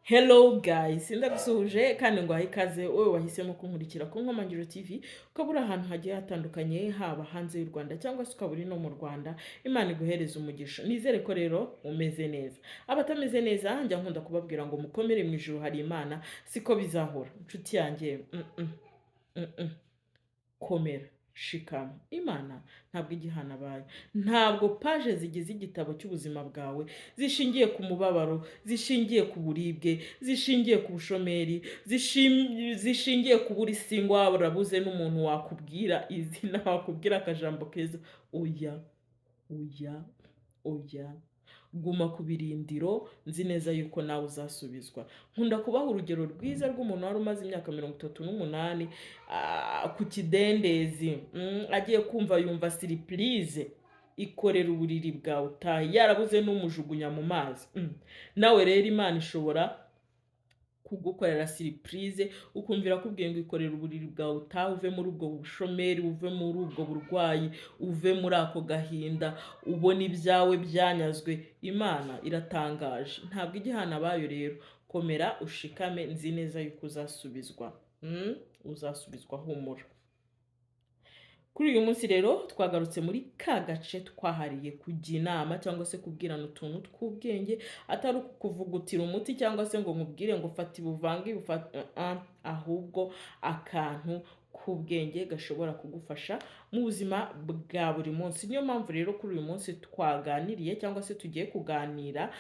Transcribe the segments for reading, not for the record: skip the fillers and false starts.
Hello guys, ndagusuhuje kandi ngo ikaze wowe wahisemo kunkurikira ku Nkomangiro TV, ukaba uri ahantu hagiye hatandukanye, haba hanze y'u Rwanda cyangwa se ukaba uri no mu Rwanda. Imana iguhereze umugisha. Nizere ko rero umeze neza. Abatameze neza njya nkunda kubabwira ngo mukomere, mu ijuru hari Imana, siko bizahora. Inshuti yanjye, Komera, shikama, Imana ntabwo igihana abaye. Ntabwo paje zigize igitabo cy'ubuzima bwawe zishingiye ku mubabaro, zishingiye ku buribwe, zishingiye ku bushomeri, zishingiye ku buri singwa, urabuze n'umuntu wakubwira izina, wakubwira akajambo keza. Oya, oya, oya, guma ku birindiro, nzi neza yuko nawe uzasubizwa. Nkunda kubaha urugero rwiza rw'umuntu wari umaze imyaka 38 ku kidendezi, agiye kumva yumva surprise, ikorera uburiri bwawe utahe, yarabuze n'umujugunya mu mazi. Nawe rero Imana ishobora kugukorera surprise, ukumvira akubwiye ngo ikorera uburiri bwawe utahe, uve muri ubwo bushomeri, uve muri ubwo burwayi, uve muri ako gahinda, ubona ibyawe byanyazwe. Imana iratangaje, ntabwo ijya ihana abayo. Rero komera, ushikame, nzi neza yuko uzasubizwa. Uzasubizwa, humura. Kuri uyu munsi rero twagarutse muri ka gace twahariye kujya inama cyangwa se kubwirana utuntu tw'ubwenge, atari ukuvugutira umuti cyangwa se ngo nkubwire ngo fata ibuvange, ahubwo akantu k'ubwenge gashobora kugufasha mu buzima bwa buri munsi. Niyo mpamvu rero kuri uyu munsi twaganiriye cyangwa se tugiye kuganira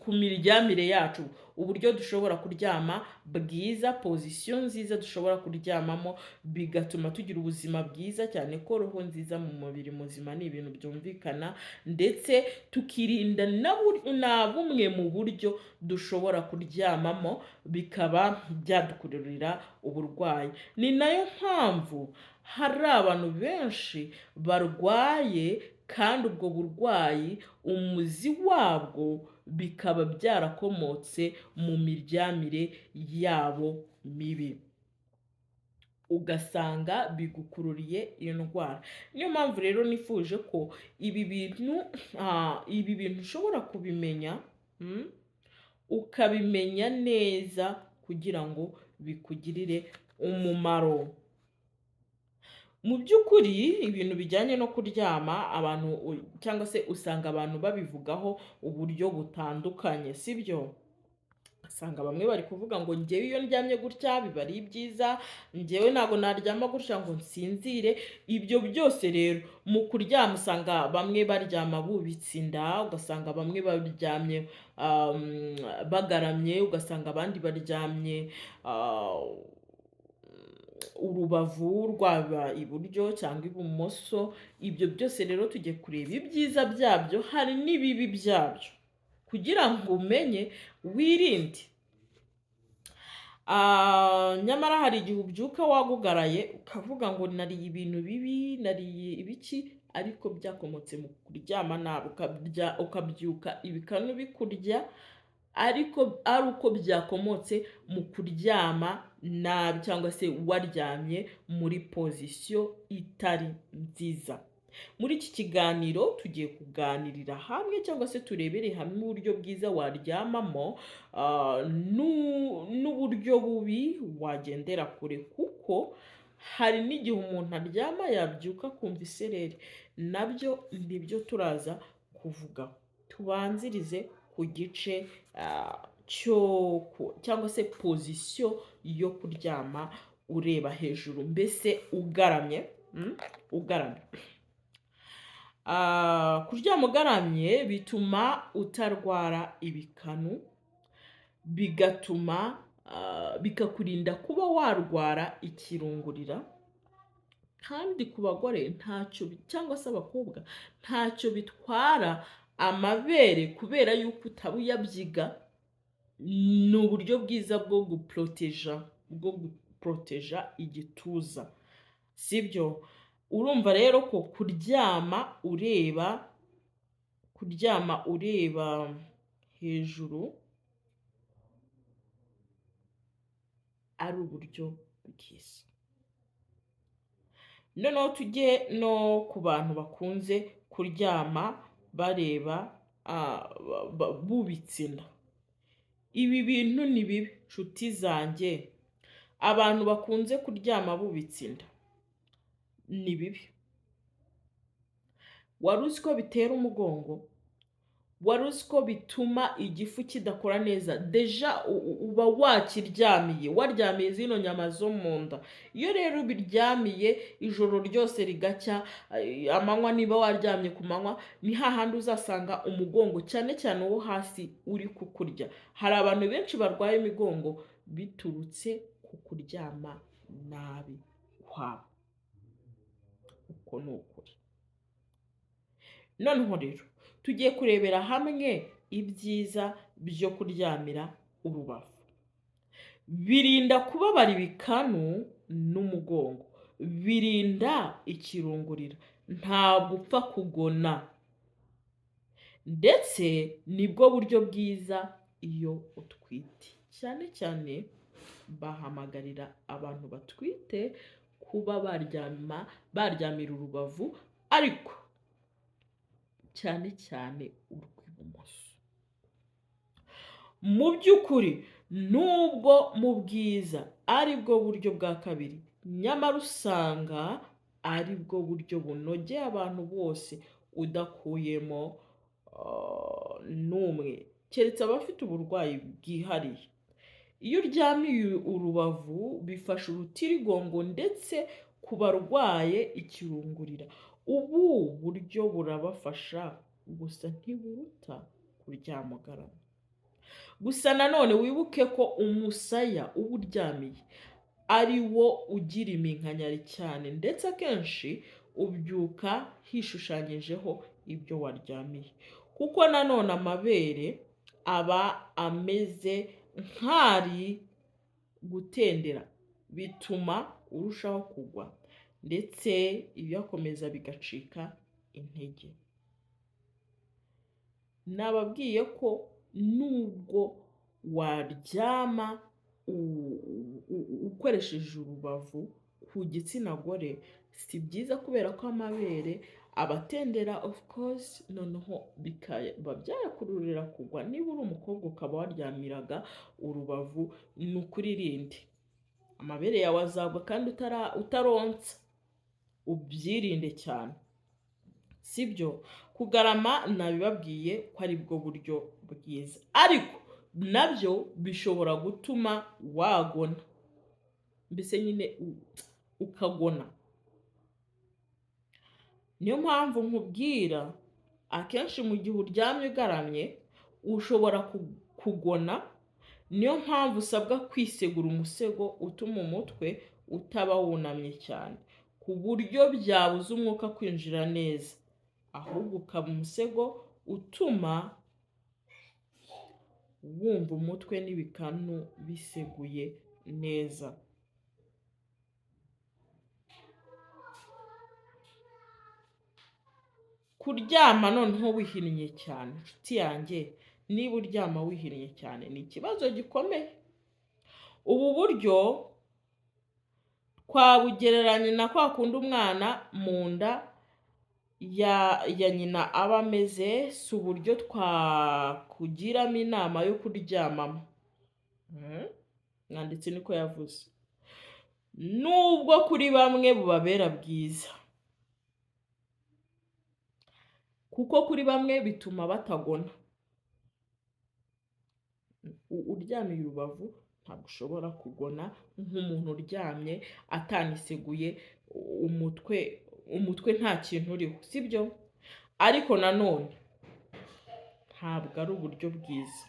ku miryamire yacu, uburyo dushobora kuryama bwiza, position nziza dushobora kuryamamo bigatuma tugira ubuzima bwiza, cyane ko roho nziza mu mubiri muzima ni ibintu byumvikana, ndetse tukirinda na bumwe mu buryo dushobora kuryamamo bikaba byadukururira uburwayi. Ni nayo mpamvu hari abantu benshi barwaye, kandi ubwo burwayi umuzi wabwo bikaba byarakomotse mu miryamire yabo mibi, ugasanga bigukururiye indwara. Niyo mpamvu rero nifuje ko ibi bintu ushobora kubimenya, ukabimenya neza kugira ngo bikugirire umumaro. Mu by'ukuri ibintu bijyanye no kuryama, abantu cyangwa se usanga abantu babivugaho uburyo butandukanye, sibyo? Usanga bamwe bari kuvuga ngo njyewe iyo ndyamye gutya biba ari byiza, njyewe ntabwo naryama gutya ngo nsinzire. Ibyo byose rero mu kuryama usanga bamwe baryama bubitse inda, ugasanga bamwe baryamye bagaramye, ugasanga abandi baryamye urubavu rwaba iburyo cyangwa ibumoso. Ibyo byose rero tugiye kureba ibyiza byabyo, hari n'ibibi byabyo, kugira ngo umenye wirinde. Nyamara hari igihe ubyuka wagugaraye, ukavuga ngo nariye ibintu bibi, nariye ibiki, ariko byakomotse mu kuryama nabi, ukabyuka ibikanu bikurya, ariko ari uko byakomotse mu kuryama nabi cyangwa se waryamye muri position itari nziza. Muri iki kiganiro tugiye kuganirira hamwe cyangwa se turebere hamwe uburyo bwiza waryamamo n'uburyo bubi wagendera kure, kuko hari n'igihe umuntu aryama yabyuka akumva isereri, nabyo nibyo turaza kuvuga. Tubanzirize ku gice cyo cyangwa se position yo kuryama ureba hejuru, mbese ugaramye, ugaramye. Kuryama ugaramye bituma utarwara ibikanu, bigatuma bikakurinda kuba warwara ikirungurira, kandi ku bagore ntacyo cyangwa se abakobwa ntacyo bitwara amabere, kubera yuko utaba uyabyiga. Ni uburyo bwiza bwo guporoteja igituza, sibyo? Urumva rero ko kuryama ureba hejuru ari uburyo bwiza. Noneho tujye no ku bantu bakunze kuryama bareba bubitse inda. Ibi bintu ni bibi nshuti zanjye. Abantu bakunze kuryama bubitse inda ni bibi. Wari uzi ko bitera umugongo? Wari uzi ko bituma igifu kidakora neza? Déjà uba wakiryamiye, waryamiye zino nyama zo mu nda. Iyo rero ubiryamiye ijoro ryose rigacya, amanywa niba waryamye ku manywa, ni hahandi uzasanga umugongo cyane cyane uwo hasi uri kukurya. Hari abantu benshi barwaye imigongo biturutse ku kuryama nabi kwabo. Uko ni ukuri. Noneho rero tugiye kurebera hamwe ibyiza byo kuryamira urubavu. Birinda kubabara ibikanu n'umugongo, birinda ikirungurira, ntabwo upfa kugona, ndetse nibwo buryo bwiza iyo utwite. Cyane cyane bahamagarira abantu batwite kuba baryamira urubavu, ariko cyane cyane urw'ibumoso. Mu by'ukuri nubwo mu bwiza ari bwo buryo bwa kabiri, nyamara usanga ari bwo buryo bunogeye abantu bose udakuyemo n'umwe, keretse abafite uburwayi bwihariye. Iyo uryamiye urubavu bifasha urutirigongo ndetse ku barwaye ikirungurira. Ubu buryo burabafasha gusa ntiburuta kuryama ugaramye. Gusa nanone wibuke ko umusaya uba uryamiye ari wo ugira iminkanyari cyane, ndetse akenshi ubyuka hishushanyijeho ibyo waryamiye, kuko nanone amabere aba ameze nk'ari gutendera, bituma urushaho kugwa ndetse ibiyakomeza bigacika intege. Nababwiye ko nubwo waryama ukoresheje urubavu ku gitsina gore si byiza, kubera ko amabere abatendera of course, noneho bikaba byakururira kugwa. Niba uri umukobwa ukaba waryamiraga urubavu, ni ukuririnde amabere yawe azagwa kandi utaronsa, ubyirinde cyane, sibyo? Kugarama nabibabwiye ko ari bwo buryo bwiza, ariko nabyo bishobora gutuma wagona, mbese nyine ukagona. Niyo mpamvu nkubwira akenshi mu gihe uryamye ugaramye ushobora kugona. Niyo mpamvu usabwa kwisegura umusego utuma umutwe utaba wunamye cyane ku buryo byabuza umwuka kwinjira neza, ahubwo ukaba umusego utuma wumva umutwe n'ibikanu biseguye neza. Kuryama noneho wihinnye cyane, inshuti yanjye, niba uryama wihinnye cyane ni ikibazo gikomeye. Ubu buryo twabugereranya na kwa kundi umwana mu nda ya nyina aba ameze, si uburyo twakugiramo inama yo kuryamamo. Mwanditsi niko yavuze. Nubwo kuri bamwe bubabera bwiza, kuko kuri bamwe bituma batagona. Uryamiye urubavu ntabwo ushobora kugona nk'umuntu uryamye ataniseguye umutwe nta kintu uriho, sibyo? Ariko nanone ntabwo ari uburyo bwiza.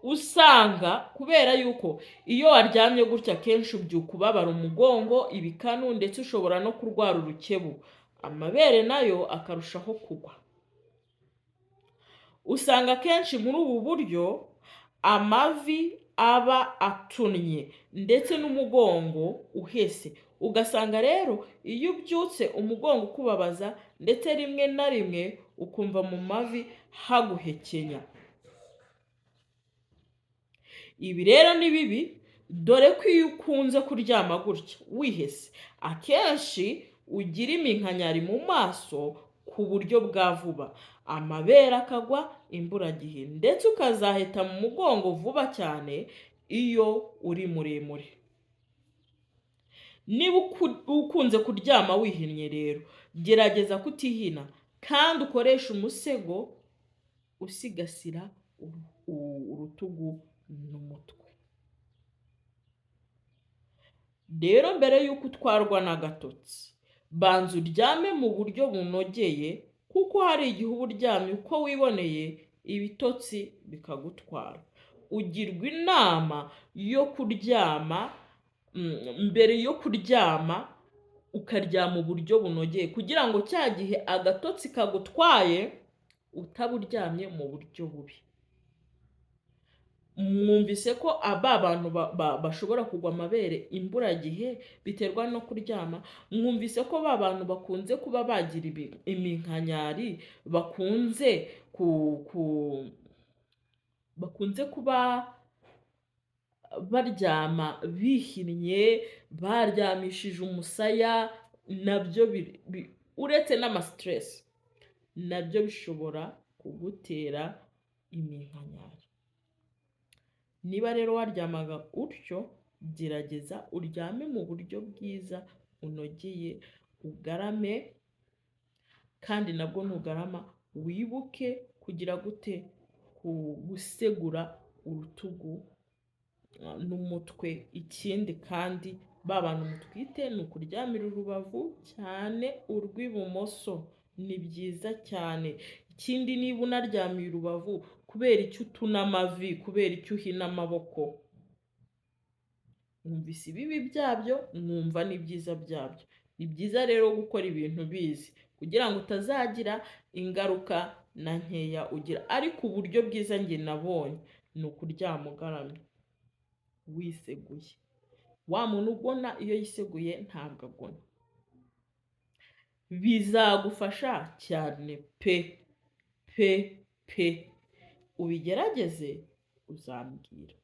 Usanga kubera yuko iyo waryamye gutya akenshi ubyuka ubabara umugongo, ibikanu, ndetse ushobora no kurwara urukebu, amabere nayo akarushaho kugwa. Usanga akenshi muri ubu buryo amavi aba atunnye ndetse n'umugongo uhese, ugasanga rero iyo ubyutse umugongo ukubabaza, ndetse rimwe na rimwe ukumva mu mavi haguhekenya. Ibi rero ni bibi, dore ko iyo ukunze kuryama gutya wihese, akenshi ugira iminkanyari mu maso ku buryo bwa vuba, amabere akagwa imburagihe, ndetse ukazaheta mu mugongo vuba cyane iyo uri muremure. Niba ukunze kuryama wihinnye rero, gerageza kutihina kandi ukoreshe umusego usigasira urutugu n'umutwe. Rero mbere y'uko utwarwa n'agatotsi, banza uryame mu buryo bunogeye, kuko hari igihe uba uryamye uko wiboneye ibitotsi bikagutwara. Ugirwa inama yo kuryama mbere yo kuryama ukaryama uburyo bunogeye, kugira ngo cya gihe agatotsi kagutwaye utaba uryamye mu buryo bubi. Mwumvise ko aba bantu bashobora kugwa amabere imburagihe biterwa no kuryama. Mwumvise ko ba bantu bakunze kuba bagira iminkanyari, bakunze kuba baryama bihinnye, baryamishije umusaya, nabyo uretse n'ama stress, nabyo bishobora kugutera iminkanyari. Niba rero waryamaga utyo, gerageza uryame mu buryo bwiza unogeye, ugarame, kandi nabwo nugarama wibuke kugira gute? Gusegura urutugu n'umutwe. Ikindi kandi, ba bantu mutwite, ni ukuryamira urubavu cyane urw'ibumoso, ni byiza cyane. Ikindi, niba unaryamiye urubavu, kubera icyo utuna amavi? Kubera icyo uhina amaboko? Mwumvise ibibi byabyo, mwumva n'ibyiza byabyo. Ni byiza rero gukora ibintu bizi kugira ngo utazagira ingaruka na nkeya ugira. Ariko uburyo bwiza njye nabonye ni ukuryama ugaramye wiseguye. Wa muntu ugona, iyo yiseguye ntabwo agona. Bizagufasha cyane pe pe pe, ubigerageze uzambwira.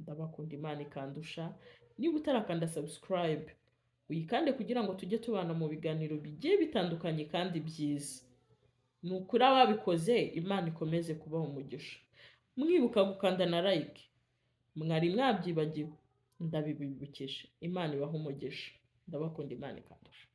Ndabakunda Imana ikandusha. Niba utarakanda subscribe, uyikande kugira ngo tujye tubana mu biganiro bigiye bitandukanye kandi byiza. Ni ukuri ababikoze, Imana ikomeze kubaha umugisha. Mwibuka gukanda na like, mwari mwabyibagiwe, ndabibibukije. Imana ibaha umugisha. Ndabakunda Imana ikandusha.